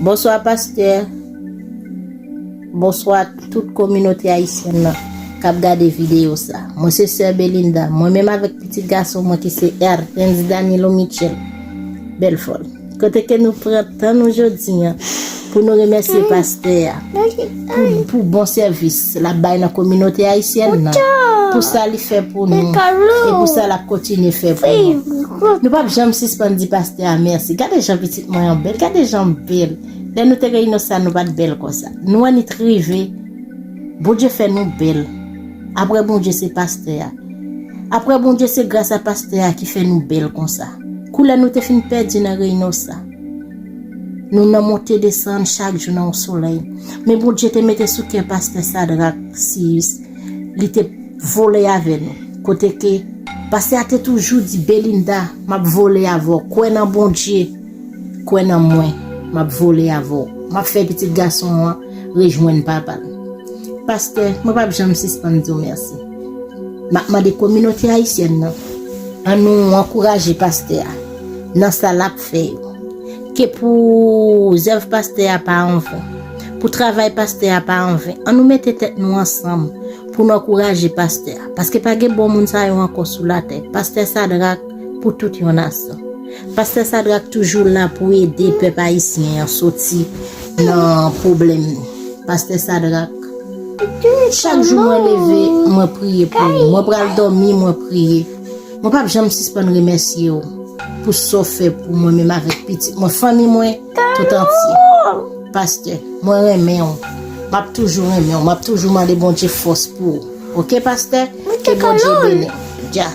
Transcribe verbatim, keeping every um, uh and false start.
Bonswa pastè. Bonswa tout kominote ayisyèn nan k ap gade videyo sa. Mwen se sè Belinda. Mwen menm avèk pitit gason mwen ki se Ernst Danilo Mitchell Belfort. Kote ke nou pran tan nou jodi a pou nou remèsye pastè a pou, pou bon sèvis l ap bay nan kominote ayisyèn nan, pou sa li fè pou nou e pou sa l ap kontinye fè pou nou. Nou p ap janm sispann di pastè a mèsi. Gade jan pitit mwen an bèl, gade jan m bèl. Lè nou te gen Inosa, nou pa t bèl konsa. Nou annik rive, Bondye fè nou bèl. Apre Bondye, se pastè a. Apre Bondye, se gras a pastè a ki fè nou bèl konsa. Koulè nou te fin pèdi nan Reynosa. Nou nan monte desann chak jou nan yon solèy. Men Bondye te mete sou kè pastè Sadrak Siyis, li te vole avè nou. Kote ke pastè a te toujou di, Belinda, m ap vole avè w. Kwè nan Bondye, kwè nan mwen, m ap vole avè w. M ap fè pitit gason an rejwenn papa l. Pastè, mwen p ap janm sispann di w mèsi. M ap mande kominote ayisyèn nan, an nou ankouraje pastè a nan sa l ap fè yo. Ke pou zèv pastè a pa anven, pou travay pastè a pa anven, an nou mete tèt nou ansanm pou n ankouraje pastè a. Paske pa gen bon moun sa yo ankò sou latè. Pastè Sadrak pou tout yon nasyon. Pastè Sadrak toujou la pou ede pèp ayisyen an soti nan pwoblèm li. Pastè Sadrak, chak jou mwen leve, mwen priye pou ou. Mwen pral dòmi, mwen priye. Mwen p ap janm sispann remèsye w pou sa w fè pou mwen, menm avèk pitit mwen, fanmi mwen, tout antye. Pastè, mwen renmen w. M ap toujou renmen w. M ap toujou mande Bondye fòs pou ou. Oke, pastè? Ke Bondye beni w. Dja.